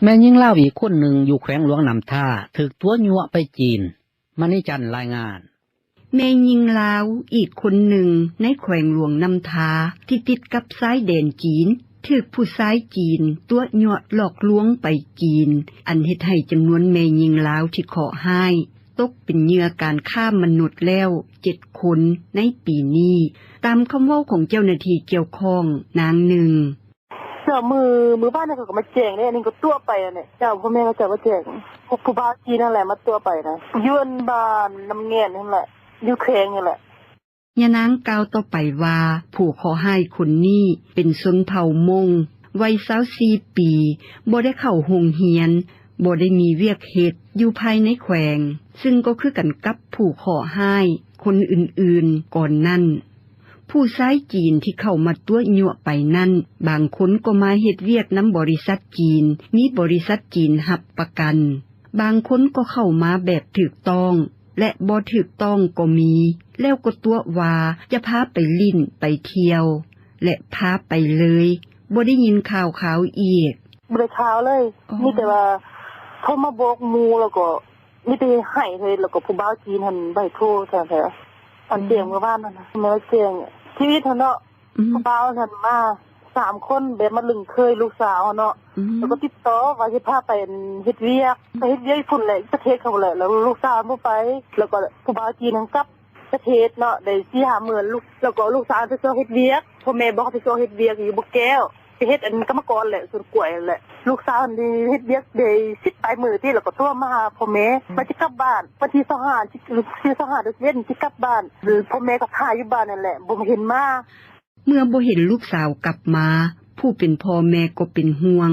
ແມ່ຍິງລາວອີກຄົນໜຶ່ງຢູ່ແຂວງຫຼວງນ້ຳທາ ຖືກຕົວະຍົວະໄປຈີນ. ມະນີຈັນລາຍງານ. ແມ່ຍິງລາວອີກຄົນໜຶ່ງໃນແຂວງຫຼວງນ້ຳທາ ທີ່ຕິດກັບຊາຍແດນຈີນ ຖືກຜູ້ຊາຍຈີນຕົວະຍົວະຫຼອກລວງໄປຈີນ ອັນເຮັດໃຫ້ຈຳນວນແມ່ຍິງລາວທີ່ເຄາະຮ້າຍ ຕົກເປັນເຫຍື່ອການຄ້າມະນຸດແລ້ວເຈັດຄົນໃນປີນີ້, ຕາມຄຳເວົ້າຂອງເຈົ້າໜ້າທີ່ກ່ຽວຂ້ອງນາງໜຶ່ງ. ເຈົ້າ ມື້ ມື້ວານນີ້ເຂົາກໍມາແຈ້ງເດ້ ອັນນີ້ກໍຕົວະໄປຫັ້ນແຫຼະ. ເຈົ້າ ພໍ່ແມ່ເຂົາເຈົ້າມາແຈ້ງ ຜູ້ ຜູ້ບ່າວຈີນນັ້ນແຫຼະມາຕົວະໄປນະ ຢູ່ອັນບ້ານນ້ຳແງ່ນຫັ້ນແຫຼະ ຢູ່ແຂວງຫັ້ນແຫຼະ. ຍານາງກ່າວຕໍ່ໄປວ່າ ຜູ້ເຄາະຮ້າຍຄົນນີ້ເປັນຊົນເຜົ່າມົ້ງ ວັຍຊາວສີ່ປີ, ບໍ່ໄດ້ເຂົ້າໂຮງຮຽນ, ບໍ່ໄດ້ມີວຽກເຮັດຢູ່ພາຍໃນແຂວງ, ຊຶ່ງກໍຄືກັນກັບຜູ້ເຄາະຮ້າຍຄົນອື່ນໆກ່ອນນັ້ນ. ຜູ້ຊາຍຈີນທີ່ເຂົ້າມາຕົວະຍົວະໄປນັ້ນ ບາງຄົນກໍມາເຮັດວຽກນຳບໍລິສັດຈີນ, ມີບໍລິສັດຈີນຮັບປະກັນ. ບາງຄົນກໍເຂົ້າມາແບບຖືກຕ້ອງ ແລະ ບໍ່ຖືກຕ້ອງກໍມີ, ແລ້ວກໍຕົວະວ່າຈະພາໄປຫຼິ້ນໄປທ່ຽວ ແລະ ພາໄປເລີຍ, ບໍ່ໄດ້ຍິນຂ່າວຄາວອີກ. ບໍ່ໄດ້ຂ່າວເລີຍ. ອໍ ມີແຕ່ວ່າໂທມາບອກໝູ່ ແລ້ວກໍມີແຕ່ໃຫ້ເລີຍ, ແລ້ວກໍຜູ້ບ່າວຈີນຫັ້ນໄປໂທຊັ້ນແຫຼະ. ອັນ ອືມ ແຈ້ງມື້ວານນັ້ນນະ ແມ່ນວ່າແຈ້ງຊີວິດຫັ້ນເນາະ. ອືມ ຜູ້ບ່າວຫັ້ນມາສາມຄົນ ແບບມາລຶ້ງເຄີຍລູກສາວເນາະ. ອືມ ແລ້ວກໍຕິດຕໍ່ວ່າຊິພາໄປເຮັດວຽກ ໄປເຮັດວຽກຢູ່ພຸ້ນແຫຼະ ປະເທດເຂົາແຫຼະ. ແລ້ວລູກສາວບໍ່ໄປ ແລ້ວກໍຜູ້ບ່າວຈີນຫັ້ນກັບປະເທດເນາະ ໄດ້ສີ່ຫ້າມື້ ລູກ ແລ້ວກໍລູກສາວໄປຊອກເຮັດວຽກ ພໍ່ແມ່ບອກໃຫ້ໄປຊອກເຮັດວຽກຢູ່ບໍ່ແກ້ວ ໄປເຮັດອັນກຳມະກອນແຫຼະ ສວນກ້ວຍຫັ້ນແຫຼະ. ລູກສາວຫັ້ນໄດ້ເຮັດວຽກໄດ້ສິບປາຍມື້ຕິ ແລ້ວກໍໂທມາຫາພໍ່ແມ່ ອືມ ວ່າຈະກັບບ້ານວັນທີຊາວຫ້າ ສິບຫ້າເດືອນສິບເອັດ ຈະກັບບ້ານ. ພໍ່ແມ່ກໍຖ້າຢູ່ບ້ານນັ້ນແຫຼະ ບໍ່ເຫັນມາ. ເມື່ອບໍ່ເຫັນລູກສາວກັບມາ, ຜູ້ເປັນພໍ່ແມ່ກໍເປັນຫ່ວງ,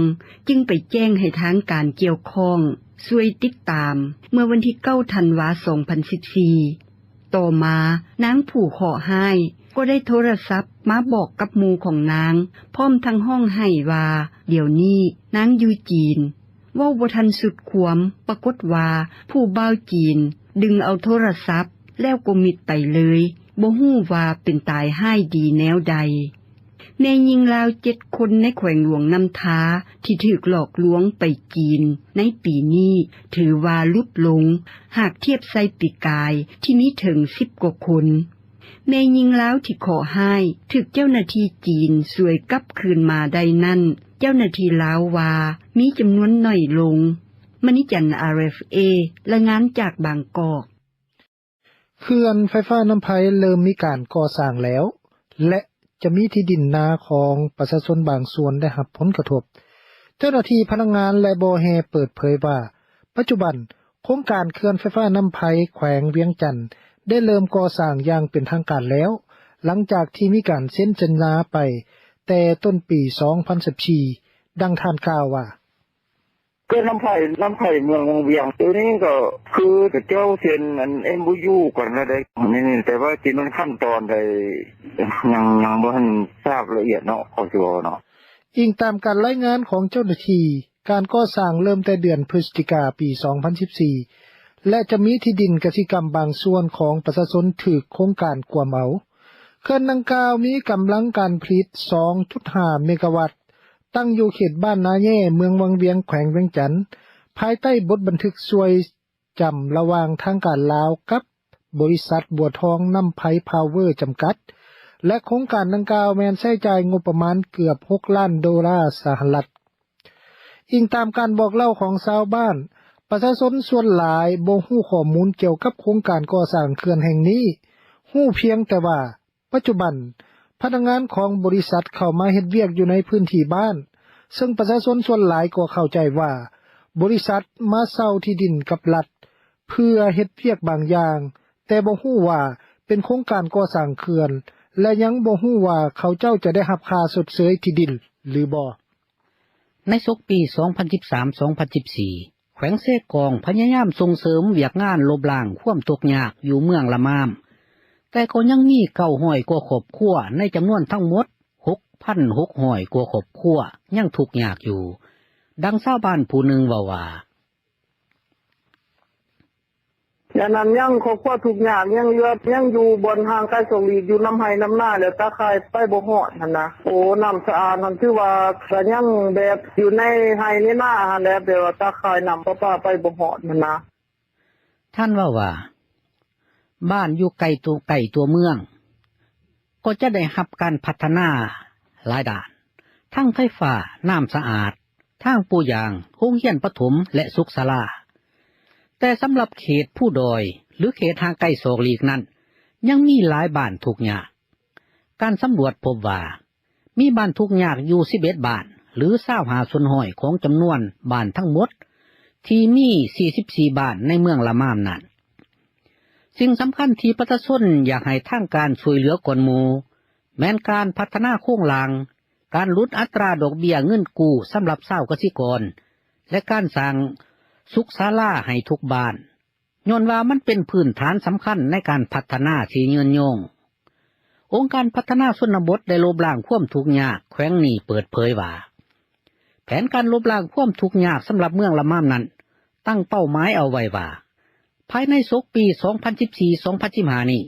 ຈຶ່ງໄປແຈ້ງໃຫ້ທາງການກ່ຽວຂ້ອງຊ່ວຍຕິດຕາມ ເມື່ອວັນທີເກົ້າ ທັນວາ ສອງພັນສິບສີ່. ຕໍ່ມາ, ນາງຜູ້ເຄາະຮ້າຍກໍໄດ້ໂທລະສັບມາບອກກັບໝູ່ຂອງນາງ, ພ້ອມທັງຮ້ອງໄຫ້ວ່າ ດຽວນີ້ນາງຢູ່ຈີນ. ເວົ້າບໍ່ທັນສຸດຄວາມ, ປາກົດວ່າຜູ້ບ່າວຈີນດຶງເອົາໂທລະສັບ ແລ້ວກໍມິດໄປເລີຍ, ບໍ່ຮູ້ວ່າເປັນຕາຍຮ້າຍດີແນວໃດ. ແມ່ຍິງລາວເຈັດຄົນໃນແຂວງຫຼວງນ້ຳທາ ທີ່ຖືກຫຼອກລວງໄປຈີນໃນປີນີ້ ຖືວ່າຫຼຸດລົງ ຫາກທຽບໃສ່ປີກາຍທີ່ມີເຖິງສິບກວ່າຄົນ. ແມ່ຍິງລາວທີ່ເຄາະຮ້າຍ ຖືກເຈົ້າໜ້າທີ່ຈີນຊ່ວຍກັບຄືນມາໄດ້ນັ້ນ ເຈົ້າໜ້າທີ່ລາວວ່າມີຈຳນວນໜ້ອຍລົງ. ມະນີຈັນ ອາຣ໌ເອຟເອ ລາຍງານຈາກບາງກອກ. ເຂື່ອນໄຟຟ້ານ້ຳໄພເລີ່ມມີການກໍ່ສ້າງແລ້ວ ແລະ ຈະມີທີ່ດິນນາຂອງປະຊາຊົນບາງສ່ວນໄດ້ຮັບຜົນກະທົບ. ເຈົ້າໜ້າທີ່, ພະນັກງານ ແລະ ບໍ່ແຮ່ ເປີດເຜີຍວ່າ ປັດຈຸບັນ ໂຄງການເຂື່ອນໄຟຟ້ານ້ຳໄພແຂວງວຽງຈັນ ໄດ້ເລີ່ມກໍ່ສ້າງຢ່າງເປັນທາງການແລ້ວ, ຫຼັງຈາກທີ່ມີການເຊັນສັນຍາໄປແຕ່ຕົ້ນປີສອງພັນສິບສີ່ ດັ່ງທ່ານກ່າວວ່າ. ເຂື່ອນນ້ຳໄພ ນ້ຳໄພເມືອງວັງວຽງ ໂຕນີ້ກໍຄືເຂົາເຈົ້າເຊັນອັນ ເອັມໂອຢູ ກັນແລ້ວເດ້ ນີ້ ແຕ່ວ່າຊິແມ່ນຂັ້ນຕອນໃດ ຍັງ ຍັງບໍ່ທັນຊາບລະອຽດເນາະ ເຂົາຊິເວົ້າເນາະ. ອີງຕາມການລາຍງານຂອງເຈົ້າໜ້າທີ່, ການກໍ່ສ້າງເລີ່ມແຕ່ເດືອນພຶສຈິກາ ປີສອງພັນສິບສີ່ ແລະ ຈະມີທີ່ດິນກະສິກຳບາງສ່ວນຂອງປະຊາຊົນຖືກໂຄງການກວມເອົາ. ເຂື່ອນດັ່ງກ່າວມີກຳລັງການຜະລິດ ສອງຈຸດຫ້າ ເມກາວັດ, ຕັ້ງຢູ່ເຂດບ້ານນາແຍ່ ເມືອງວັງວຽງ ແຂວງວຽງຈັນ, ພາຍໃຕ້ບົດບັນທຶກຊ່ວຍຈຳລະຫວ່າງທາງການລາວກັບບໍລິສັດບົວທອງນ້ຳໄພພາວເວີ ຈຳກັດ ແລະ ໂຄງການດັ່ງກ່າວແມ່ນໃຊ້ຈ່າຍງົບປະມານເກືອບຫົກລ້ານໂດລາສະຫະລັດ. ອີງຕາມການບອກເລົ່າຂອງຊາວບ້ານ, ປະຊາຊົນສ່ວນຫຼາຍບໍ່ຮູ້ຂໍ້ມູນກ່ຽວກັບໂຄງການກໍ່ສ້າງເຂື່ອນແຫ່ງນີ້, ຮູ້ພຽງແຕ່ວ່າ ປັດຈຸບັນ ພະນັກງານຂອງບໍລິສັດເຂົ້າມາເຮັດວຽກຢູ່ໃນພື້ນທີ່ບ້ານ, ເຊິ່ງປະຊາຊົນສ່ວນຫຼາຍກໍເຂົ້າໃຈວ່າ ບໍລິສັດມາເຊົ່າທີ່ດິນກັບລັດ ເພື່ອເຮັດວຽກບາງຢ່າງ, ແຕ່ບໍ່ຮູ້ວ່າເປັນໂຄງການກໍ່ສ້າງເຂື່ອນ ແລະ ຍັງບໍ່ຮູ້ວ່າເຂົາເຈົ້າຈະໄດ້ຮັບຄ່າຊົດເຊີຍທີ່ດິນຫຼືບໍ່. ໃນສົກປີສອງພັນສິບສາມ ສອງພັນສິບສີ່ ແຂວງເຊກອງພະຍາຍາມສົ່ງເສີມວຽກງານລົບລ້າງຄວາມທຸກຍາກຢູ່ເມືອງລະມາມ, ແຕ່ກໍຍັງມີເກົ້າຮ້ອຍກວ່າຄອບຄົວໃນຈຳນວນທັງໝົດຫົກພັນຫົກຮ້ອຍກວ່າຄອບຄົວຍັງທຸກຍາກຢູ່. ດັ່ງຊາວບ້ານຜູ້ໜຶ່ງເວົ້າວ່າ. ອັນນັ້ນຍັງຄອບຄົວທຸກຍາກ ຍັງເຫຼືອ ຍັງຢູ່ບ່ອນຫ່າງໄກສອກຫຼີກ ຢູ່ນຳໄຮ່ນຳນາ ແລ້ວຕາຂ່າຍໄປບໍ່ຮອດຫັ້ນນະ. ໂອ້ ນ້ຳສະອາດຫັ້ນ ຖືວ່າກະຍັງແບບຢູ່ໃນໄຮ່ໃນນາຫັ້ນແຫຼະ ແຕ່ວ່າຕາຂ່າຍນ້ຳປະປາໄປບໍ່ຮອດຫັ້ນນະ. ທ່ານເວົ້າວ່າ ບ້ານຢູ່ໃກ້ຕົວ ໃກ້ຕົວເມືອງ ກໍຈະໄດ້ຮັບການພັດທະນາຫຼາຍດ້ານ ທັງໄຟຟ້າ, ນ້ຳສະອາດ, ທາງປູຢາງ, ໂຮງຮຽນປະຖົມ ແລະ ສຸກສາລາ. ແຕ່ສຳລັບເຂດພູດອຍ ຫຼື ເຂດຫ່າງໄກສອກຫຼີກນັ້ນ ຍັງມີຫຼາຍບ້ານທຸກຍາກ. ການສຳຫຼວດພົບວ່າ ມີບ້ານທຸກຍາກຢູ່ສິບເອັດບ້ານ ຫຼື ຊາວຫ້າສ່ວນຮ້ອຍຂອງຈຳນວນບ້ານທັງໝົດ ທີ່ມີສີ່ສິບສີ່ບ້ານໃນເມືອງລະມາມນັ້ນ. ສິ່ງສຳຄັນທີ່ປະຊາຊົນຢາກໃຫ້ທາງການຊ່ວຍເຫຼືອກ່ອນໝູ່ ແມ່ນການພັດທະນາໂຄງລ່າງ, ການຫຼຸດອັດຕາດອກເບ້ຍເງິນກູ້ສຳລັບຊາວກະສິກອນ ແລະ ການສ້າງສຸກສາລາໃຫ້ທຸກບ້ານ. ຍ້ອນວ່າມັນເປັນພື້ນຖານສຳຄັນໃນການພັດທະນາທີ່ຍືນຍົງ. ອົງການພັດທະນາຊົນນະບົດ ແລະ ລົບລ້າງຄວາມທຸກຍາກແຂວງນີ້ເປີດເຜີຍວ່າ ແຜນການລົບລ້າງຄວາມທຸກຍາກສຳລັບເມືອງລະມາມນັ້ນ ຕັ້ງເປົ້າໝາຍເອົາໄວ້ວ່າ ພາຍໃນສົກປີສອງພັນສິບສີ່ ສອງພັນສິບຫ້ານີ້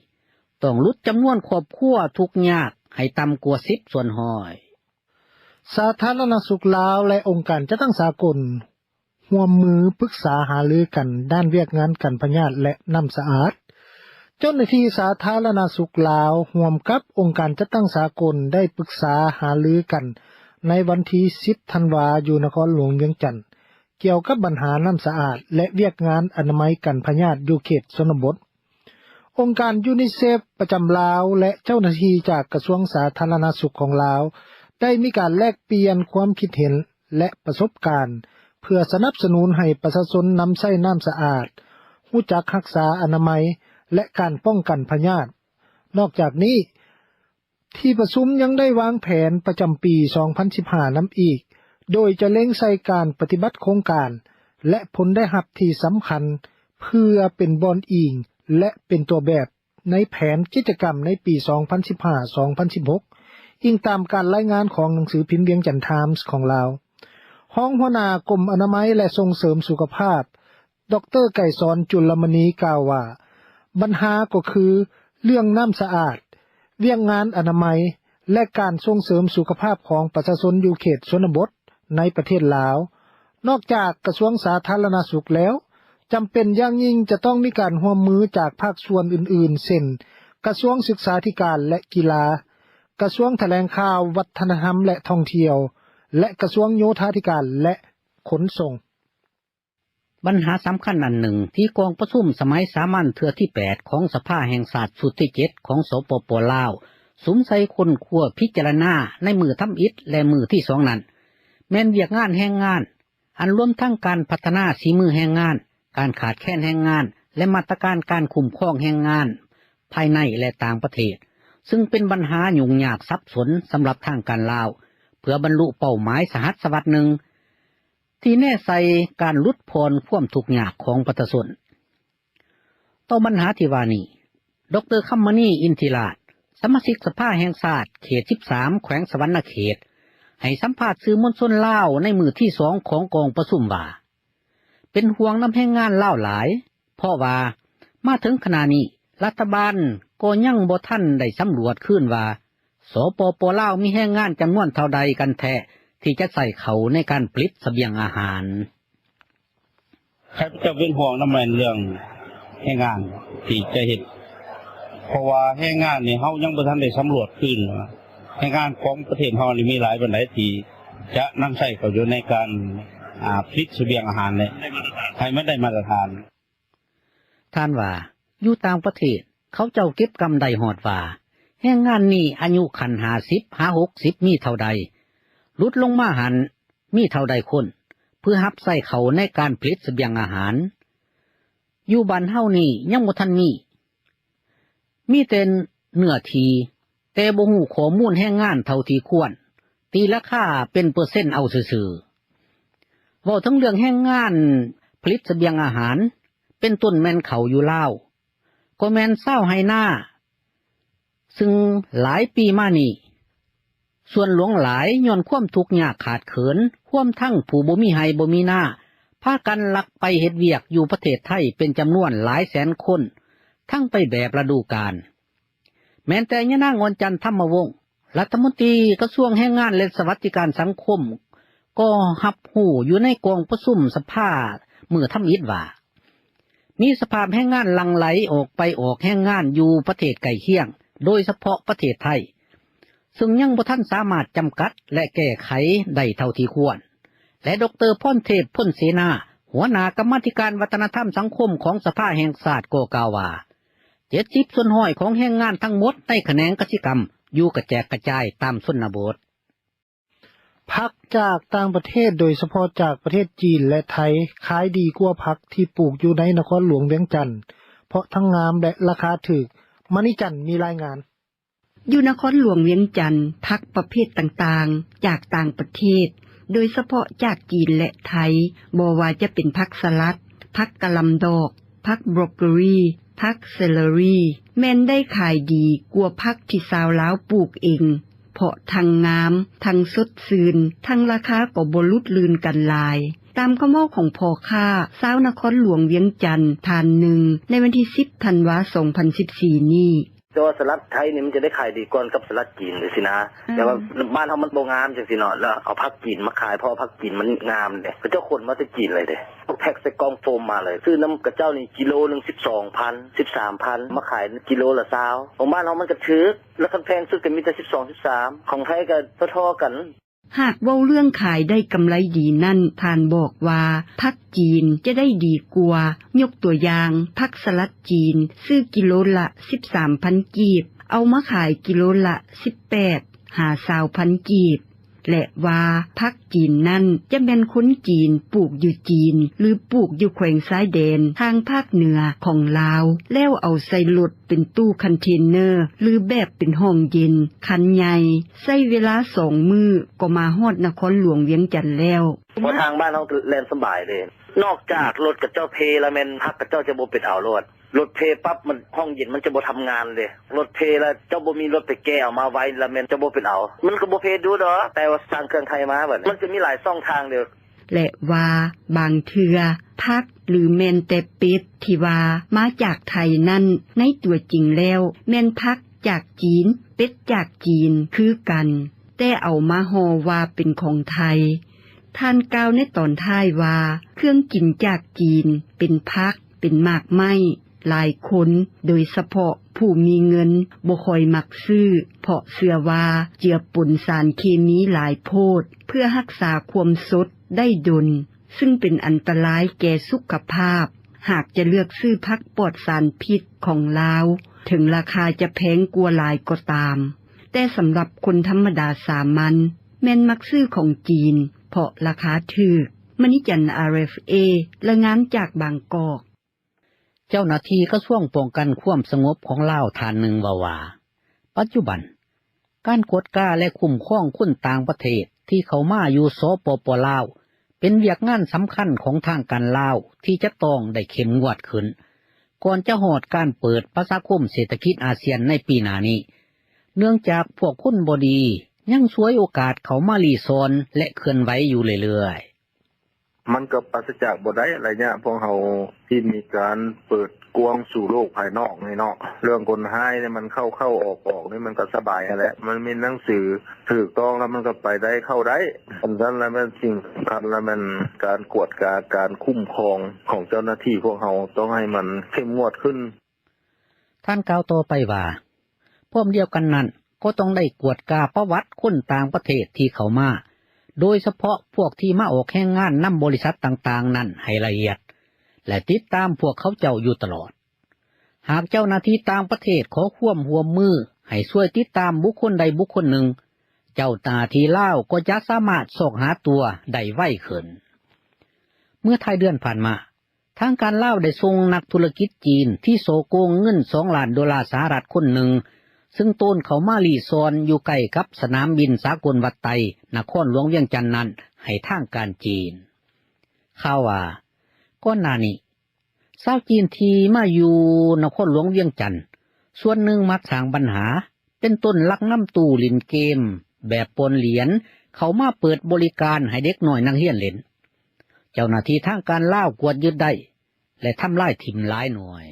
ຕ້ອງຫຼຸດຈຳນວນຄອບຄົວທຸກຍາກໃຫ້ຕ່ຳກວ່າສິບສ່ວນຮ້ອຍ. ສາທາລະນະສຸກລາວ ແລະ ອົງການຈັດຕັ້ງສາກົນ ຮ່ວມມືປຶກສາຫາລືກັນດ້ານວຽກງານກັນພະຍາດ ແລະ ນ້ຳສະອາດ. ເຈົ້າໜ້າທີ່ສາທາລະນະສຸກລາວ ຮ່ວມກັບອົງການຈັດຕັ້ງສາກົນ ໄດ້ປຶກສາຫາລືກັນໃນວັນທີສິບທັນວາ ຢູ່ນະຄອນຫຼວງວຽງຈັນ ກ່ຽວກັບບັນຫານ້ຳສະອາດ ແລະ ວຽກງານອະນາໄມກັນພະຍາດຢູ່ເຂດຊົນນະບົດ. ອົງການຢູນິເຊຟປະຈຳລາວ ແລະ ເຈົ້າໜ້າທີ່ຈາກກະຊວງສາທາລະນະສຸກຂອງລາວ ໄດ້ມີການແລກປ່ຽນຄວາມຄິດເຫັນ ແລະ ປະສົບການ ເພື່ອສະໜັບສະໜູນໃຫ້ປະຊາຊົນນຳໃຊ້ນ້ຳສະອາດ, ຮູ້ຈັກຮັກສາອະນາໄມ ແລະ ການປ້ອງກັນພະຍາດ. ນອກຈາກນີ້, ທີ່ປະຊຸມຍັງໄດ້ວາງແຜນປະຈຳປີສອງພັນສິບຫ້ານຳອີກ, ໂດຍຈະເລັງໃສ່ການປະຕິບັດໂຄງການ ແລະ ຜົນໄດ້ຮັບທີ່ສຳຄັນ ເພື່ອເປັນບ່ອນອີງ ແລະ ເປັນຕົວແບບໃນແຜນກິດຈະກຳໃນປີສອງພັນສິບຫ້າ ສອງພັນສິບຫົກ ອີງຕາມການລາຍງານຂອງໜັງສືພິມວຽງຈັນທາມຂອງລາວ. ຮອງຫົວໜ້າກົມອະນາໄມ ແລະ ສົ່ງເສີມສຸຂະພາບ ດອກເຕີ ໄກສອນ ຈຸລະມະນີ ກ່າວວ່າ ບັນຫາກໍຄືເລື່ອງນ້ຳສະອາດ, ວຽກງານອະນາໄມ ແລະ ການສົ່ງເສີມສຸຂະພາບຂອງປະຊາຊົນຢູ່ເຂດຊົນນະບົດໃນປະເທດລາວ. ນອກຈາກກະຊວງສາທາລະນະສຸກແລ້ວ, ຈຳເປັນຢ່າງຍິ່ງຈະຕ້ອງມີການຮ່ວມມືຈາກພາກສ່ວນອື່ນໆ ເຊັ່ນ ກະຊວງສຶກສາທິການ ແລະ ກິລາ, ກະຊວງຖະແຫຼງຂ່າວ, ວັດທະນະທຳ ແລະ ທ່ອງທ່ຽວ ແລະ ກະຊວງໂຍທາທິການ ແລະ ຂົນສົ່ງ. ບັນຫາສຳຄັນອັນໜຶ່ງທີ່ກອງປະຊຸມສະໄໝສາມັນເທື່ອທີແປດຂອງສະພາແຫ່ງຊາດຊຸດທີເຈັດຂອງ ສປປ ລາວ ສຸມໃສ່ຄົ້ນຄວ້າພິຈາລະນາໃນມື້ທຳອິດ ແລະ ມື້ທີສອງນັ້ນ ແມ່ນວຽກງານແຮງງານ, ອັນລວມທັງການພັດທະນາສີມືແຮງງານ, ການຂາດແຄນແຮງງານ ແລະ ມາດຕະການການຄຸ້ມຄອງແຮງງານພາຍໃນ ແລະ ຕ່າງປະເທດ, ຊຶ່ງເປັນບັນຫາຫຍຸ້ງຍາກສັບສົນສຳລັບທາງການລາວ ເພື່ອບັນລຸເປົ້າໝາຍສະຫັດສະຫວັດໜຶ່ງ ທີ່ແນໃສ່ການຫຼຸດຜ່ອນຄວາມທຸກຍາກຂອງປະຊາຊົນ. ຕໍ່ບັນຫາທີ່ວ່ານີ້, ດອກເຕີ ຄຳມະນີ ອິນທິລາດ ສະມາຊິກສະພາແຫ່ງຊາດເຂດສິບສາມ ແຂວງສະຫວັນນະເຂດ ໃຫ້ສຳພາດສື່ມວນຊົນລາວໃນມື້ທີສອງຂອງກອງປະຊຸມວ່າ ເປັນຫ່ວງນຳແຮງງານລາວຫຼາຍ ເພາະວ່າມາເຖິງຂະນະນີ້ ລັດຖະບານກໍຍັງບໍ່ທັນໄດ້ສຳຫຼວດຄືນວ່າ ສປປ ລາວ ມີແຮງງານຈຳນວນເທົ່າໃດກັນແທ້ ທີ່ຈະໃຊ້ເຂົ້າໃນການຜະລິດສະບຽງອາຫານ. ຂ້າພະເຈົ້າເປັນຫ່ວງນຳແມ່ນເລື່ອງແຮງງານທີ່ຈະເຮັດ ເພາະວ່າແຮງງານນີ້ເຮົາຍັງບໍ່ທັນໄດ້ສຳຫຼວດຄືນວ່າ ແຮງງານຂອງປະເທດເຮົານີ້ມີຫຼາຍປານໃດທີ່ຈະນຳໃຊ້ເຂົ້າຢູ່ໃນການ ອາ ຜະລິດສະບຽງອາຫານນີ້ ໃຫ້ມັນໄດ້ມາດຕະຖານ. ທ່ານວ່າ ຢູ່ຕ່າງປະເທດ ເຂົາເຈົ້າເກັບກຳໄດ້ຮອດວ່າ ແຮງງານນີ້ອາຍຸຂັ້ນຫ້າສິບຫາຫົກສິບມີເທົ່າໃດ, ຫຼຸດລົງມາຫັ້ນມີເທົ່າໃດຄົນ ເພື່ອຮັບໃຊ້ເຂົ້າໃນການຜະລິດສະບຽງອາຫານ. ຢູ່ບ້ານເຮົານີ້ຍັງບໍ່ທັນມີ, ມີແຕ່ເນື້ອທີ່ ແຕ່ບໍ່ຮູ້ຂໍ້ມູນແຮງງານເທົ່າທີ່ຄວນ, ຕີລາຄາເປັນເປີເຊັນເອົາຊື່ໆ. ເວົ້າເຖິງເລື່ອງແຮງງານຜະລິດສະບຽງອາຫານ ເປັນຕົ້ນແມ່ນເຂົ້າຢູ່ລາວ ກໍແມ່ນຊາວໄຮ່ນາ, ຊຶ່ງຫຼາຍປີມານີ້ ສ່ວນຫຼວງຫຼາຍຍ້ອນຄວາມທຸກຍາກຂາດເຂີນ, ຮວມທັງຜູ້ບໍ່ມີໄຮ່ບໍ່ມີນາ, ພ ພາກັນລັກໄປເຮັດວຽກຢູ່ປະເທດໄທເປັນຈຳນວນຫຼາຍແສນຄົນ ທັງໄປແບບລະດູການ. ແມ່ນແຕ່ຍານາງ ອ່ອນຈັນ ທຳມະວົງ ລັດຖະມົນຕີກະຊວງແຮງງານ ແລະ ສະຫວັດດີການສັງຄົມ ກໍຮັບຮູ້ຢູ່ໃນກອງປະຊຸມສະພາມື້ທຳອິດວ່າ ມີສະພາບແຮງງານຫຼັ່ງໄຫຼອອກໄປອອກແຮງງານຢູ່ປະເທດໃກ້ຄຽງ ໂດຍສະເພາະປະເທດໄທ ຊຶ່ງຍັງບໍ່ທັນສາມາດຈຳກັດ ແລະ ແກ້ໄຂໄດ້ເທົ່າທີ່ຄວນ ແລະ ດຣ. ພອນເທບ ພົນເສນາ ຫົວໜ້າກຳມາທິການວັດທະນະທຳສັງຄົມຂອງສະພາແຫ່ງຊາດ ກໍກ່າວວ່າ ເຈັດສິບສ່ວນຮ້ອຍຂອງແຮງງານທັງໝົດໃນຂະແໜງກະສິກຳຢູ່ກະແຈກກະຈາຍຕາມຊົນນະບົດ. ຜັກຈາກຕ່າງປະເທດ ໂດຍສະເພາະຈາກປະເທດຈີນ ແລະ ໄທ ຂາຍດີກວ່າຜັກທີ່ປູກຢູ່ໃນນະຄອນຫຼວງວຽງຈັນ ເພາະທັງງາມ ແລະ ລາຄາຖືກ. ມະນີຈັນ ມີລາຍງານ. ຢູ່ນະຄອນຫຼວງວຽງຈັນ, ຜັກປະເພດຕ່າງໆ ຈາກຕ່າງປະເທດ, ໂດຍສະເພາະຈາກຈີນ ແລະ ໄທ, ບໍ່ວ່າຈະເປັນຜັກສະຫຼັດ, ຜັກກະຫຼ່ຳດອກ, ຜັກບຣອກໂກລີ, ຜັກເຊລະຣີ ແມ່ນໄດ້ຂາຍດີກວ່າຜັກທີ່ຊາວລາວປູກເອງ, ເພາະທັງງາມ, ທັງສົດຊື່ນ, ທັງລາຄາກໍບໍ່ຫຼຸດລື່ນກັນຫຼາຍ. ຕາມຄຳເວົ້າຂອງພໍ່ຄ້າຊາວນະຄອນຫຼວງວຽງຈັນທ່ານໜຶ່ງ ໃນວັນທີສິບ ທັນວາ ສອງພັນສິບສີ່ນີ້. ແຕ່ວ່າສະຫຼັດໄທນີ້ມັນຈະໄດ້ຂາຍດີກ່ອນກັບສະຫຼັດຈີນຈັ່ງຊີ້ນະ. ອືມ ແຕ່ວ່າບ້ານເຮົາມັນບໍ່ງາມຈັ່ງຊີ້ເນາະ ແລ້ວເອົາຜັກຈີນມາຂາຍ ເພາະວ່າຜັກຈີນມັນງາມເດ້ ເຂົາເຈົ້າຂົນມາແຕ່ຈີນເລີຍເດ້ ເຂົາແພັກໃສ່ກ່ອງໂຟມມາເລີຍ. ຊື້ນຳເຂົາເຈົ້ານີ້ກິໂລໜຶ່ງ ສິບສອງພັນ ສິບສາມພັນ ມາຂາຍກິໂລລະຊາວ. ຂອງບ້ານເຮົາມັນກະຖືກ ລະຄັນແພງສຸດກະມີແຕ່ສິບສອງ ສິບສາມ ຂອງໄທກະທໍ່ໆກັນ. ຫາກເວົ້າເລື່ອງຂາຍໄດ້ກຳໄລດີນັ້ນ, ທ່ານບອກວ່າຜັກຈີນຈະໄດ້ດີກວ່າ, ຍົກຕົວຢ່າງ, ຜັກສະຫຼັດຈີນຊື້ກິໂລລະສິບສາມພັນກີບ, ເອົາມາຂາຍກິໂລລະສິບແປດຫາຊາວພັນກີບ ແລະ ວ່າຜັກຈີນນັ້ນຈະແມ່ນຄົນຈີນປູກຢູ່ຈີນ ຫຼື ປູກຢູ່ແຂວງຊາຍແດນທາງພາກເໜືອຂອງລາວ ແລ້ວເອົາໃສ່ລົດ ເປັນຕູ້ຄອນເທນເນີ ຫຼື ແບບເປັນຫ້ອງເຢັນຄັນໃຫຍ່ ໃຊ້ເວລາສອງມື້ກໍມາຮອດນະຄອນຫຼວງວຽງຈັນແລ້ວ. ເພາະທາງບ້ານເຮົາກະແລ່ນສະບາຍເດ້ ນອກຈາກລົດເຂົາເຈົ້າເພລະແມ່ນ ຜັກເຂົາເຈົ້າຈະບໍ່ເປັນເອົາໂລດ. ລົດເພປັບມັນ ຫ້ອງເຢັນມັນຈະບໍ່ທຳງານເດ້. ລົດເພລະເຈົ້າບໍ່ມີລົດໄປແກ່ເອົາມາໄວ້ລະແມ່ນເຈົ້າບໍ່ເປັນເອົາ. ມັນກະບໍ່ເພດຸດອກ ແຕ່ວ່າສັ່ງເຄື່ອງໄທມາ ບາດນີ້ມັນກະມີຫຼາຍຊ່ອງທາງເດີ. ແລະ ວ່າບາງເທື່ອຜັກ ຫຼື ແມ່ນແຕ່ເປັດທີ່ວ່າມາຈາກໄທນັ້ນ ໃນຕົວຈິງແລ້ວແມ່ນຜັກຈາກຈີນ ເປັດຈາກຈີນຄືກັນ ແຕ່ເອົາມາຫໍ່ວ່າເປັນຂອງໄທ. ທ່ານກ່າວໃນຕອນທ້າຍວ່າ ເຄື່ອງກິນຈາກຈີນ ເປັນຜັກ ເປັນໝາກໄມ້ ຫຼາຍຄົນ ໂດຍສະເພາະຜູ້ມີເງິນ ບໍ່ຄ່ອຍມັກຊື້ ເພາະເຊື່ອວ່າເຈືອປົນສານເຄມີຫຼາຍໂພດ ເພື່ອຮັກສາຄວາມສົດໄດ້ດົນ ຊຶ່ງເປັນອັນຕະລາຍແກ່ສຸຂະພາບ ຫາກຈະເລືອກຊື້ຜັກປອດສານພິດຂອງລາວ ເຖິງລາຄາຈະແພງກວ່າຫຼາຍກໍຕາມ. ແຕ່ສຳລັບຄົນທຳມະດາສາມັນ ແມ່ນມັກຊື້ຂອງຈີນ ເພາະລາຄາຖືກ. ມະນີຈັນ ອາຣ ເອຟ ເອ ລາຍງານຈາກບາງກອກ. ເຈົ້າໜ້າທີ່ກະຊວງປ້ອງກັນຄວາມສະຫງົບຂອງລາວທ່ານໜຶ່ງເວົ້າວ່າ ປັດຈຸບັນ ການກວດກາ ແລະ ຄຸ້ມຄອງຄົນຕ່າງປະເທດທີ່ເຂົ້າມາຢູ່ ສປປ ລາວ ເປັນວຽກງານສຳຄັນຂອງທາງການລາວທີ່ຈະຕ້ອງໄດ້ເຂັ້ມງວດຂຶ້ນ ກ່ອນຈະຮອດການເປີດປະຊາຄົມເສດຖະກິດອາຊຽນໃນປີໜ້ານີ້ ເນື່ອງຈາກພວກຄົນບໍ່ດີຍັງສວຍໂອກາດເຂົ້າມາລີ້ຊ່ອນ ແລະ ເຄື່ອນໄຫວຢູ່ເລື້ອຍໆ. ມັນກະປາສະຈາກບໍ່ໄດ້ ໄລຍະພວກເຮົາທີ່ມີການເປີດກວ້າງສູ່ໂລກພາຍນອກນີ້ເນາະ ເລື່ອງຄົນຮ້າຍນີ້ມັນເຂົ້າໆອອກໆນີ້ມັນກະສະບາຍຫັ້ນແຫຼະ ມັນມີໜັງສືຖືກຕ້ອງແລ້ວມັນກະໄປໄດ້ເຂົ້າໄດ້. ອັນນັ້ນລະແມ່ນສິ່ງສຳຄັນລະແມ່ນການກວດກາການຄຸ້ມຄອງຂອງເຈົ້າໜ້າທີ່ພວກເຮົາຕ້ອງໃຫ້ມັນເຂັ້ມງວດຂຶ້ນ. ທ່ານກ່າວຕໍ່ໄປວ່າ ພ້ອມດຽວກັນນັ້ນ ກໍຕ້ອງໄດ້ກວດກາປະຫວັດຄົນຕ່າງປະເທດທີ່ເຂົ້າມາ ໂດຍສະເພາະພວກທີ່ມາອອກແຮງງານນຳບໍລິສັດຕ່າງໆນັ້ນໃຫ້ລະອຽດ ແລະ ຕິດຕາມພວກເຂົາເຈົ້າຢູ່ຕະຫຼອດ. ຫາກເຈົ້າໜ້າທີ່ຕ່າງປະເທດຂໍຄວາມຮ່ວມມືໃຫ້ຊ່ວຍຕິດຕາມບຸກຄົນໃດບຸກຄົນໜຶ່ງ ເຈົ້າໜ້າທີ່ລາວກໍຈະສາມາດຊອກຫາຕົວໄດ້ໄວຂຶ້ນ. ເມື່ອທ້າຍເດືອນຜ່ານມາ ທາງການລາວໄດ້ສົ່ງນັກທຸລະກິດຈີນທີ່ສໍ້ໂກງເງິນສອງລ້ານໂດລາສະຫະລັດຄົນໜຶ່ງ ຊຶ່ງໂຕນເຂົ້າມາລີ້ຊ່ອນຢູ່ໃກ້ກັບສະໜາມບິນສາກົນວັດໄຕ ນະຄອນຫຼວງວຽງຈັນນັ້ນ ໃຫ້ທາງການຈີນ. ຂ່າວວ່າ ກ່ອນໜ້ານີ້ ຊາວຈີນທີ່ມາຢູ່ນະຄອນຫຼວງວຽງຈັນ ສ່ວນໜຶ່ງມັກສ້າງບັນຫາ ເປັນຕົ້ນລັກນຳຕູ້ຫຼິ້ນເກມແບບປ່ອນຫຼຽນ ເຂົ້າມາເປີດບໍລິການໃຫ້ເດັກນ້ອຍນັກຮຽນຫຼິ້ນ. ເຈົ້າໜ້າທີ່ທາງການລາວກວດຍຶດໄດ້ ແລະ ທຳລາຍຖິ້ມຫຼາຍໜ່ວຍ.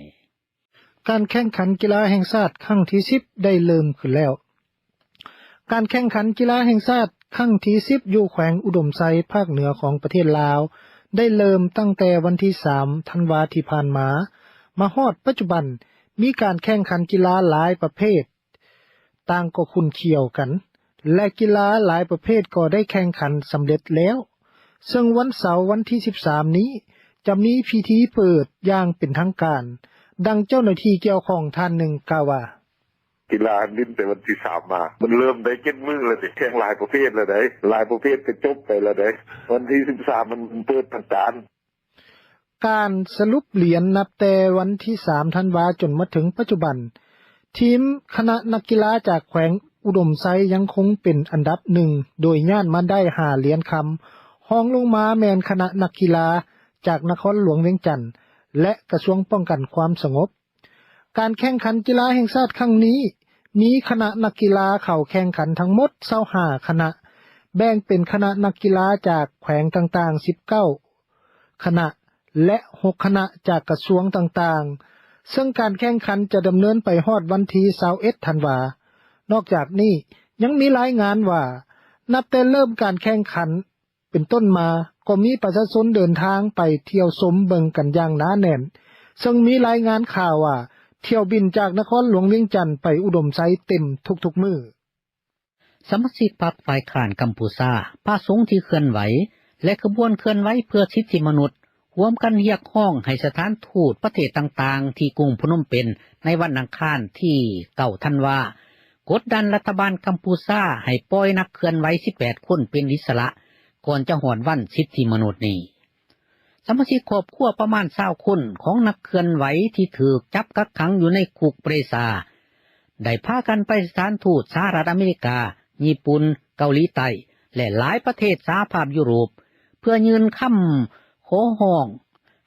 ການແຂ່ງຂັນກິລາແຫ່ງຊາດຄັ້ງທີສິບໄດ້ເລີ່ມຂຶ້ນແລ້ວ. ການແຂ່ງຂັນກິລາແຫ່ງຊາດຄັ້ງທີສິບ ຢູ່ແຂວງອຸດົມໄຊ ພາກເໜືອຂອງປະເທດລາວ ໄດ້ເລີ່ມຕັ້ງແຕ່ວັນທີສາມ ທັນວາທີ່ຜ່ານມາ ມາຮອດປັດຈຸບັນ ມີການແຂ່ງຂັນກິລາຫຼາຍປະເພດ ຕ່າງກໍຂຸ້ນຂ້ຽວກັນ ແລະ ກິລາຫຼາຍປະເພດກໍໄດ້ແຂ່ງຂັນສຳເລັດແລ້ວ, ເຊິ່ງວັນເສົາວັນທີສິບສາມນີ້ ຈະມີພິທີເປີດຢ່າງເປັນທາງການ, ດັ່ງເຈົ້າໜ້າທີ່ກ່ຽວຂ້ອງທ່ານໜຶ່ງກ່າວວ່າ. ກິລາຫຼິ້ນແຕ່ວັນທີສາມມາ ມັນເລີ່ມໄດ້ເຈັດມື້ແລ້ວເດ້, ແຂ່ງຫຼາຍປະເພດແລ້ວໃດ໋, ຫຼາຍປະເພດກໍຈົບໄປແລ້ວໃດ໋, ວັນທີສິບສາມມັນເປີດທາງການ. ການສະຫຼຸບຫຼຽນນັບແຕ່ວັນທີສາມ ທັນວາ ຈົນມາເຖິງປັດຈຸບັນ, ທີມຄະນະນັກກິລາຈາກແຂວງອຸດົມໄຊຍັງຄົງເປັນອັນດັບໜຶ່ງ ໂດຍຍາດມາໄດ້ຫ້າຫຼຽນຄຳ, ຮອງລົງມາແມ່ນຄະນະນັກກິລາຈາກນະຄອນຫຼວງວຽງຈັນ ແລະ ກະຊວງປ້ອງກັນຄວາມສະຫງົບ. ການແຂ່ງຂັນກິລາແຫ່ງຊາດຄັ້ງນີ້ ມີຄະນະນັກກິລາເຂົ້າແຂ່ງຂັນທັງໝົດຊາວຫ້າຄະນະ, ແບ່ງເປັນຄະນະນັກກິລາຈາກແຂວງຕ່າງໆສິບເກົ້າຄະນະ ແລະ ຫົກຄະນະຈາກກະຊວງຕ່າງໆ, ເຊິ່ງການແຂ່ງຂັນຈະດຳເນີນໄປຮອດວັນທີຊາວເອັດ ທັນວາ. ນອກຈາກນີ້ ຍັງມີລາຍງານວ່າ ນັບແຕ່ເລີ່ມການແຂ່ງຂັນ ເປັນຕົ້ນມາ ກໍມີປະຊາຊົນເດີນທາງໄປທ່ຽວຊົມເບິ່ງກັນຢ່າງໜາແໜ້ນ, ເຊິ່ງມີລາຍງານຂ່າວວ່າ ຖ້ຽວບິນຈາກນະຄອນຫຼວງວຽງຈັນໄປອຸດົມໄຊເຕັມທຸກໆມື້. ສະມາຊິກພັກຝ່າຍຄ້ານກຳພູຊາ, ພະສົງທີ່ເຄື່ອນໄຫວ ແລະ ຂະບວນເຄື່ອນໄຫວເພື່ອສິດທິມະນຸດ ຮ່ວມກັນຮຽກຮ້ອງໃຫ້ສະຖານທູດປະເທດຕ່າງໆທີ່ກຸງພະນົມເປັນໃນວັນອັງຄານທີເກົ້າທັນວາ ກົດດັນລັດຖະບານກຳພູຊາໃຫ້ປ່ອຍນັກເຄື່ອນໄຫວສິບແປດຄົນເປັນອິດສະຫຼະ ກ່ອນຈະຮອດວັນສິດທິມະນຸດນີ້. ສະມາຊິກຄອບຄົວປະມານຊາວຄົນຂອງນັກເຄື່ອນໄຫວທີ່ຖືກຈັບກັກຂັງຢູ່ໃນຄຸກເປຣຊາ ໄດ້ພາກັນໄປສະຖານທູດສະຫະລັດອາເມລິກາ, ຍີ່ປຸ່ນ, ເກົາຫຼີໃຕ້ ແລະ ຫຼາຍປະເທດສະຫະພາບຢູໂຣບ ເພື່ອຍື່ນຄຳຂໍຮ້ອງ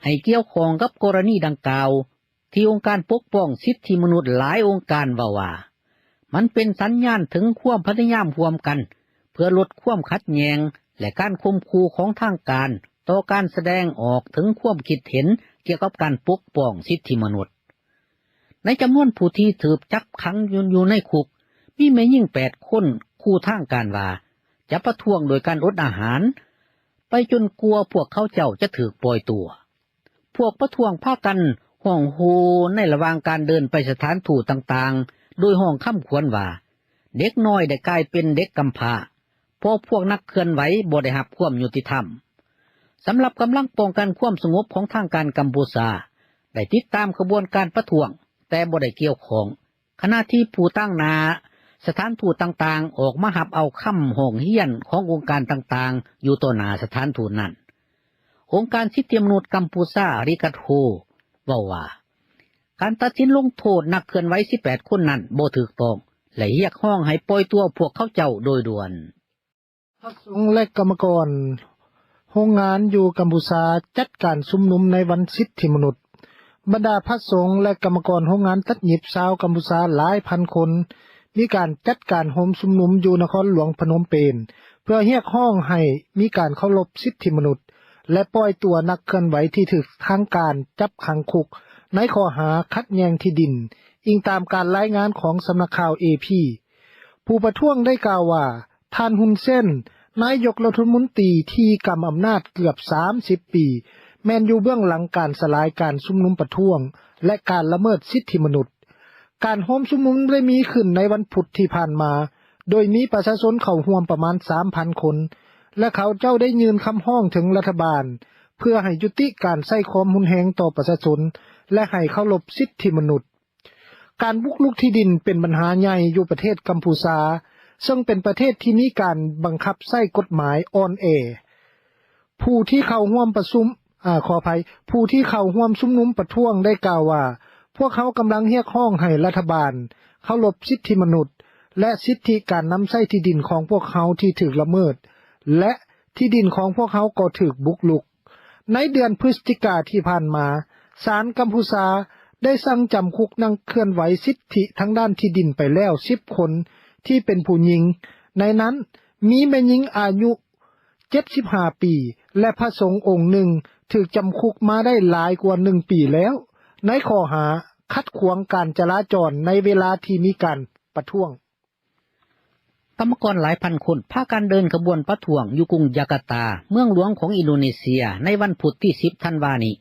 ໃຫ້ກ່ຽວຂ້ອງກັບກໍລະນີດັ່ງກ່າວ ທີ່ອົງການປົກປ້ອງສິດທິມະນຸດຫຼາຍອົງການເວົ້າວ່າ ມັນເປັນສັນຍານເຖິງຄວາມພະຍາຍາມຮ່ວມກັນ ເພື່ອລົດຄວາມຂັດແຍ່ງ ແລະ ການຂົ່ມຂູ່ຂອງທາງການຕໍ່ການສະແດງອອກເຖິງຄວາມຄິດເຫັນກ່ຽວກັບການປົກປ້ອງສິດທິມະນຸດ. ໃນຈຳນວນຜູ້ທີ່ຖືກຈັບຂັງຢູ່ ຢູ່ໃນຄຸກ ມີແມ່ຍິງແປດຄົນ ຂູ່ທາງການວ່າຈະປະທ້ວງດ້ວຍການອົດອາຫານ ໄປຈົນກວ່າພວກເຂົາເຈົ້າຈະຖືກປ່ອຍຕົວ. ພວກປະທ້ວງພາກັນຮ້ອງໂຫ່ໃນລະຫວ່າງການເດີນໄປສະຖານທູດຕ່າງໆ ໂດຍຮ້ອງຄຳຂວັນວ່າ ເດັກນ້ອຍໄດ້ກາຍເປັນເດັກກຳພ້າ ເພາະພວກນັກເຄື່ອນໄຫວບໍ່ໄດ້ຮັບຄວາມຍຸຕິທຳ. ສຳລັບກຳລັງປ້ອງກັນຄວາມສະຫງົບຂອງທາງການກຳພູຊາ ໄດ້ຕິດຕາມຂະບວນການປະທ້ວງ ແຕ່ບໍ່ໄດ້ກ່ຽວຂ້ອງ ຂະນະທີ່ຜູ້ຕາງໜ້າສະຖານທູດຕ່າງໆ ອອກມາຮັບເອົາຄຳຮ້ອງຮຽນຂອງອົງການຕ່າງໆ ຢູ່ຕໍ່ໜ້າສະຖານທູດນັ້ນ. ອົງການສິດທິມະນຸດກຳພູຊາ ຣີກັດໂຮ ເວົ້າວ່າ ການຕັດສິນລົງໂທດນັກເຄື່ອນໄຫວສິບແປດຄົນນັ້ນບໍ່ຖືກຕ້ອງ ແລະ ຮຽກຮ້ອງໃຫ້ປ່ອຍຕົວພວກເຂົາເຈົ້າໂດຍດ່ວນ. ພະສົງ ແລະ ກຳມະກອນໂຮງງານຢູ່ກຳພູຊາຈັດການຊຸມນຸມໃນວັນສິດທິມະນຸດ. ບັນດາພະສົງ ແລະ ກຳມະກອນໂຮງງານຕັດຫຍິບຊາວກຳພູຊາຫຼາຍພັນຄົນ ມີການຈັດການໂຮມຊຸມນຸມຢູ່ນະຄອນຫຼວງພະນົມເປນ ເພື່ອຮຽກຮ້ອງໃຫ້ມີການເຄົາລົບສິດທິມະນຸດ ແລະ ປ່ອຍຕົວນັກເຄື່ອນໄຫວທີ່ຖືກທາງການຈັບຂັງຄຸກໃນຂໍ້ຫາຂັດແຍ່ງທີ່ດິນ, ອີງຕາມການລາຍງານຂອງສຳນັກຂ່າວ ເອພີ. ຜູ້ປະທ້ວງໄດ້ກ່າວວ່າ ທ່ານ ຮຸນເຊນ ນາຍົກລັດຖະມົນຕີທີ່ກຳອຳນາດເກືອບສາມສິບປີ ແມ່ນຢູ່ເບື້ອງຫຼັງການສະຫຼາຍການຊຸມນຸມປະທ້ວງ ແລະ ການລະເມີດສິດທິມະນຸດ. ການໂຮມຊຸມນຸມໄດ້ມີຂຶ້ນໃນວັນພຸດທີ່ຜ່ານມາ ໂດຍມີປະຊາຊົນເຂົ້າຮ່ວມປະມານສາມພັນຄົນ ແລະ ເຂົາເຈົ້າໄດ້ຍື່ນຄຳຮ້ອງເຖິງລັດຖະບານ ເພື່ອໃຫ້ຍຸຕິການໃຊ້ຄວາມຮຸນແຮງຕໍ່ປະຊາຊົນ ແລະ ໃຫ້ເຄົາລົບສິດທິມະນຸດ. ການບຸກລຸກທີ່ດິນເປັນບັນຫາໃຫຍ່ຢູ່ປະເທດກຳພູຊາ, ເຊິ່ງເປັນປະເທດທີ່ມີການບັງຄັບໃຊ້ກົດໝາຍອ່ອນແອ. ຜູ້ທີ່ເຂົ້າຮ່ວມປະຊຸມ, ອາ, ຂໍອະໄພ, ຜູ້ທີ່ເຂົ້າຮ່ວມຊຸມນຸມປະທ້ວງໄດ້ກ່າວວ່າ, ພວກເຮົາກຳລັງຮຽກຮ້ອງໃຫ້ລັດຖະບານເຄົາລົບສິດທິມະນຸດ ແລະ ສິດທິການນຳໃຊ້ທີ່ດິນຂອງພວກເຮົາທີ່ຖືກລະເມີດ ແລະ ທີ່ດິນຂອງພວກເຮົາກໍຖືກບຸກລຸກ. ໃນເດືອນພຶສຈິກາທີ່ຜ່ານມາ, ສານກຳພູຊາໄດ້ສັ່ງຈຳຄຸກນັກເຄື່ອນໄຫວສິດທິທາງດ້ານທີ່ດິນໄປແລ້ວສິບຄົນທີ່ເປັນຜູ້ຍິງ, ໃນນັ້ນມີແມ່ຍິງອາຍຸເຈັດສິບຫ້າປີ ແລະ ພະສົງອົງໜຶ່ງຖືກຈຳຄຸກມາໄດ້ຫຼາຍກວ່າໜຶ່ງປີແລ້ວ ໃນຂໍ້ຫາຂັດຂວາງການຈະລາຈອນໃນເວລາທີ່ມີການປະທ້ວງ. ກຳມະກອນຫຼາຍພັນຄົນພາກັນເດີນຂະບວນປະທ້ວງຢູ່ກຸງຈາກາຕາ ເມືອງຫຼວງຂອງອິນໂດເນເຊຍ ໃນວັນພຸດທີສິບທັນວານີ້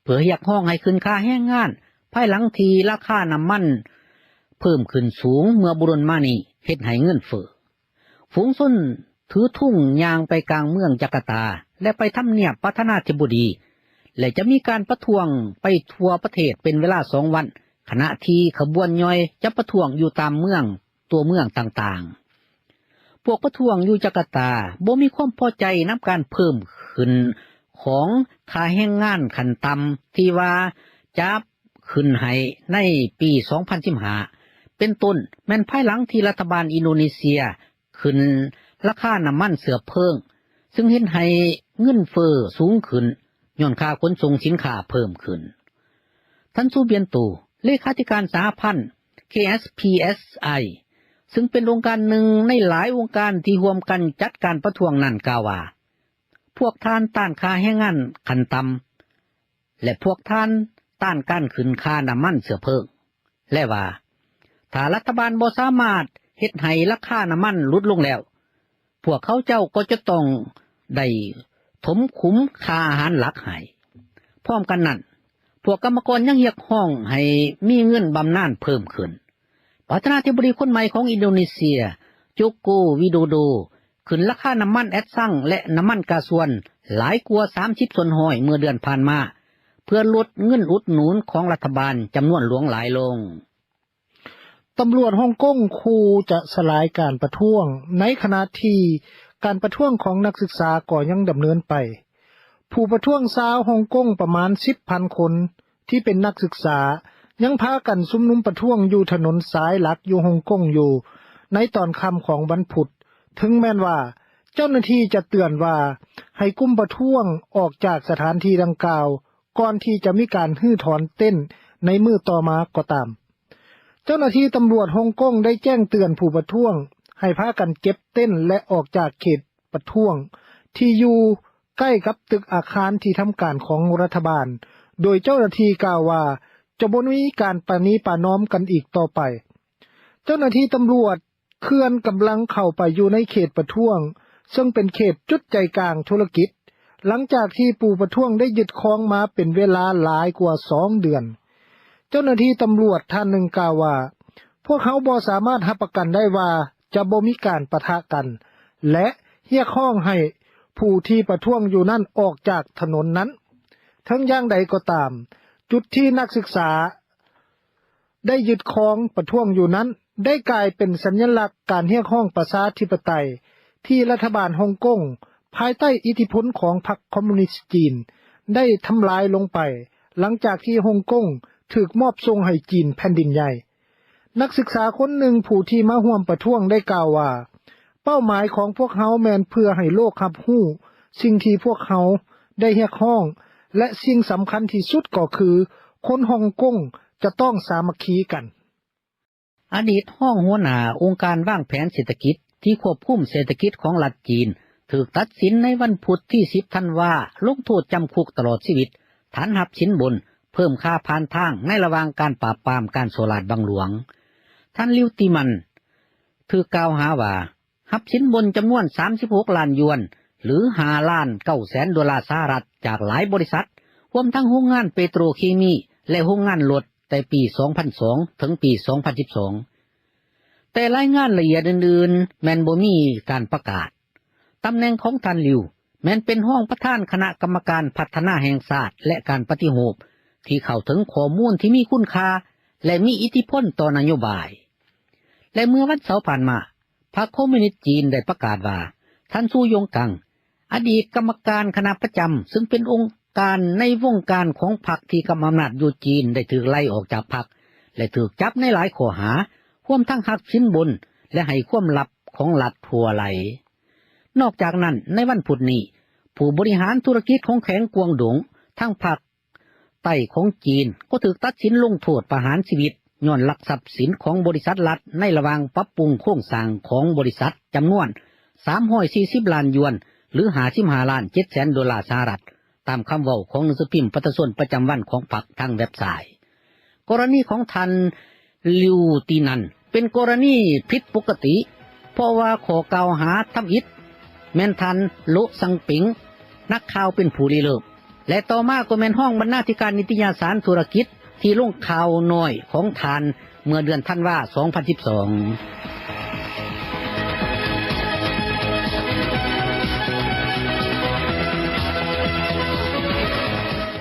ເພື່ອຮຽກຮ້ອງໃຫ້ຂຶ້ນຄ່າແຮງງານ ພາຍຫຼັງທີ່ລາຄານ້ຳມັນເພີ່ມຂຶ້ນສູງເມື່ອບໍ່ດົນມານີ້ ເຮັດໃຫ້ເງິນເຟີ້. ຝູງຊົນຖືທຸງຍ່າງໄປກາງເມືອງຈາກາຕາ ແລະ ໄປທຳນຽບປະທານາທິບໍດີ ແລະ ຈະມີການປະທ້ວງໄປທົ່ວປະເທດເປັນເວລາສອງວັນ ຂະນະທີ່ຂະບວນຍ່ອຍຈະປະທ້ວງຢູ່ຕາມເມືອງ ຕົວເມືອງຕ່າງໆ. ພວກປະທ້ວງຢູ່ຈາກາຕາບໍ່ມີຄວາມພໍໃຈນຳການເພີ່ມຂຶ້ນຂອງຄ່າແຮງງານຂັ້ນຕ່ຳທີ່ວ່າຈະຂຶ້ນໃຫ້ໃນປີສອງພັນສິບຫ້າ ເປັນຕົ້ນແມ່ນພາຍຫຼັງທີ່ລັດຖະບານອິນໂດເນເຊຍ ຂຶ້ນລາຄານ້ຳມັນເຊື້ອເພີງ ຊຶ່ງເຮັດໃຫ້ເງິນເຟີ້ສູງຂຶ້ນ ຍ້ອນຄ່າຂົນສົ່ງສິນຄ້າເພີ່ມຂຶ້ນ. ທ່ານ ຊູບຽນໂຕ ເລຂາທິການສະຫະພັນ KSPSI ຊຶ່ງເປັນອົງການໜຶ່ງໃນຫຼາຍອົງການທີ່ຮ່ວມກັນຈັດການປະທ້ວງນັ້ນ ກ່າວວ່າ ພວກທ່ານຕ້ານຄ່າແຮງງານຂັ້ນຕ່ຳ ແລະ ພວກທ່ານຕ້ານການຂຶ້ນຄ່ານ້ຳມັນເຊື້ອເພີງ ແລະວ່າ ຖ້າລັດຖະບານບໍ່ສາມາດເຮັດໃຫ້ລາຄານ້ຳມັນຫຼຸດລົງແລ້ວ ພວກເຂົາເຈົ້າກໍຈະຕ້ອງໄດ້ຖົມຂຸມຄ່າອາຫານຫຼັກໃຫ້. ພ້ອມກັນນັ້ນ, ພວກກຳມະກອນຍັງຮຽກຮ້ອງໃຫ້ມີເງິນບຳນານເພີ່ມຂຶ້ນ. ປະທານາທິບໍດີຄົນໃໝ່ຂອງອິນໂດເນເຊຍ ໂຈໂກ ວິໂດໂດ ຂຶ້ນລາຄານ້ຳມັນແອັດຊັງ ແລະ ນ້ຳມັນກາຊວນຫຼາຍກວ່າສາມສິບສ່ວນຮ້ອຍເມື່ອເດືອນຜ່ານມາ ເພື່ອລົດເງິນອຸດໜູນຂອງລັດຖະບານຈຳນວນຫຼວງຫຼາຍລົງ. ຕຳຫຼວດຮົງກົງຂູ່ຈະສະຫຼາຍການປະທ້ວງ, ໃນຂະນະທີ່ການປະທ້ວງຂອງນັກສຶກສາກໍຍັງດຳເນີນໄປ. ຜູ້ປະທ້ວງຊາວຮົງກົງປະມານສິບພັນຄົນ ທີ່ເປັນນັກສຶກສາ ຍັງພາກັນຊຸມນຸມປະທ້ວງຢູ່ຖະໜົນສາຍຫຼັກຢູ່ຮົງກົງຢູ່ໃນຕອນຄ່ຳຂອງວັນພຸດ, ເຖິງແມ່ນວ່າເຈົ້າໜ້າທີ່ຈະເຕືອນວ່າໃຫ້ກຸ່ມປະທ້ວງອອກຈາກສະຖານທີ່ດັ່ງກ່າວ ກ່ອນທີ່ຈະມີການຮື້ຖອນເຕັນໃນມື້ຕໍ່ມາກໍຕາມ. ເຈົ້າໜ້າທີ່ຕຳຫຼວດຮົງກົງໄດ້ແຈ້ງເຕືອນຜູ້ປະທ້ວງໃຫ້ພາກັນເກັບເຕັນ ແລະ ອອກຈາກເຂດປະທ້ວງທີ່ຢູ່ໃກ້ກັບຕຶກອາຄານທີ່ທຳການຂອງລັດຖະບານ, ໂດຍເຈົ້າໜ້າທີ່ກ່າວວ່າຈະບໍ່ມີການປະນີປະນອມກັນອີກຕໍ່ໄປ. ເຈົ້າໜ້າທີ່ຕຳຫຼວດເຄື່ອນກຳລັງເຂົ້າໄປຢູ່ໃນເຂດປະທ້ວງ, ເຊິ່ງເປັນເຂດຈຸດໃຈກາງທຸລະກິດ, ຫຼັງຈາກທີ່ຜູ້ປະທ້ວງໄດ້ຍຶດຄອງມາເປັນເວລາຫຼາຍກວ່າສອງເດືອນ. ເຈົ້າໜ້າທີ່ຕຳຫຼວດທ່ານໜຶ່ງກ່າວວ່າ, ພວກເຮົາບໍ່ສາມາດຮັບປະກັນໄດ້ວ່າຈະບໍ່ມີການປະທະກັນ ແລະ ຮຽກຮ້ອງໃຫ້ຜູ້ທີ່ປະທ້ວງຢູ່ນັ້ນອອກຈາກຖະໜົນນັ້ນ. ເຖິງຢ່າງໃດກໍຕາມ, ຈຸດທີ່ນັກສຶກສາໄດ້ຍຶດຄອງປະທ້ວງຢູ່ນັ້ນ ໄດ້ກາຍເປັນສັນຍະລັກການຮຽກຮ້ອງປະຊາທິປະໄຕ ທີ່ລັດຖະບານຮົງກົງ ພາຍໃຕ້ອິດທິພົນຂອງພັກຄອມມູນິດຈີນ ໄດ້ທຳລາຍລົງໄປ ຫຼັງຈາກທີ່ຮົງກົງຖືກມອບສົ່ງໃຫ້ຈີນແຜ່ນດິນໃຫຍ່. ນັກສຶກສາຄົນໜຶ່ງຜູ້ທີ່ມາຮ່ວມປະທ້ວງໄດ້ກ່າວວ່າ, ເປົ້າໝາຍຂອງພວກເຮົາແມ່ນເພື່ອໃຫ້ໂລກຮັບຮູ້ສິ່ງທີ່ພວກເຮົາໄດ້ຮຽກຮ້ອງ ແລະ ສິ່ງສຳຄັນທີ່ສຸດກໍຄືຄົນຮົງກົງຈະຕ້ອງສາມັກຄີກັນ. ອະດີດຮອງຫົວໜ້າອົງການວາງແຜນເສດຖະກິດທີ່ຄວບຄຸມເສດຖະກິດຂອງລັດຈີນ ຖືກຕັດສິນໃນວັນພຸດທີສິບທັນວາ ລົງໂທດຈຳຄຸກຕະຫຼອດຊີວິດ ຖານຮັບສິນບົນ ເພີ່ມຄ່າຜ່ານທາງໃນລະຫວ່າງການປາບປາມການສໍ້ລາດບັງຫຼວງ. ທ່ານ ລິວ ຕີມັນ ຖືກກ່າວຫາວ່າ ຮັບສິນບົນຈຳນວນສາມສິບຫົກລ້ານຢວນ ຫຼື ຫ້າລ້ານເກົ້າແສນໂດລາສະຫະລັດ ຈາກຫຼາຍບໍລິສັດ, ຮວມທັງໂຮງງານເປໂຕຣເຄມີ ແລະ ໂຮງງານລົດ ແຕ່ປີສອງພັນສອງ ເຖິງປີສອງພັນສິບສອງ. ແຕ່ລາຍງານລະອຽດອື່ນໆ ແມ່ນບໍ່ມີການປະກາດ. ຕຳແໜ່ງຂອງທ່ານ ລິວ ແມ່ນເປັນຮອງປະທານຄະນະກຳມະການພັດທະນາແຫ່ງຊາດ ແລະ ການປະຕິຮູບ ທີ່ເຂົ້າເຖິງຂໍ້ມູນທີ່ມີຄຸນຄ່າ ແລະ ມີອິດທິພົນຕໍ່ນະໂຍບາຍ. ແລະ ເມື່ອວັນເສົາຜ່ານມາ, ພັກຄອມມູນິດຈີນໄດ້ປະກາດວ່າ ທ່ານ ຊູ ຢົງກັງ ອະດີດກຳມະການຄະນະປະຈຳ ຊຶ່ງເປັນອົງການໃນວົງການຂອງພັກທີ່ກຳອຳນາດຢູ່ຈີນ ໄດ້ຖືກໄລ່ອອກຈາກພັກ ແລະ ຖືກຈັບໃນຫຼາຍຂໍ້ຫາ, ຮວມທັງຮັບສິນບົນ ແລະ ໃຫ້ຄວາມລັບຂອງລັດຮົ່ວໄຫຼ. ນອກຈາກນັ້ນ, ໃນວັນພຸດນີ້, ຜູ້ບໍລິຫານທຸລະກິດຂອງແຂວງກວາງດົງ ທາງພາກໃຕ້ຂອງຈີນ ກໍຖືກຕັດສິນລົງໂທດປະຫານຊີວິດ ຍ້ອນລັກຊັບສິນຂອງບໍລິສັດລັດ ໃນລະຫວ່າງປັບປຸງໂຄງສ້າງຂອງບໍລິສັດ ຈຳນວນສາມຮ້ອຍສີ່ສິບລ້ານຢວນ ຫຼື ຫ້າສິບຫ້າລ້ານເຈັດແສນໂດລາສະຫະລັດ, ຕາມຄຳເວົ້າຂອງໜັງສືພິມປະຊາຊົນປະຈຳວັນຂອງພັກທາງເວັບໄຊ. ກໍລະນີຂອງທ່ານ ລິວຕີນັນ ເປັນກໍລະນີຜິດປົກກະຕິ ເພາະວ່າຂໍ້ກ່າວຫາທຳອິດແມ່ນທ່ານ ໂລະ ຊັງເປັງ ນັກຂ່າວເປັນຜູ້ລິເລີ່ມ ແລະ ຕໍ່ມາກໍແມ່ນຮອງບັນນາທິການນິຕະຍະສານທຸລະກິດທີ່ລົງຂ່າວນ້ອຍຂອງທ່ານເມື່ອເດືອນທັນວາ ສອງພັນສິບສອງ.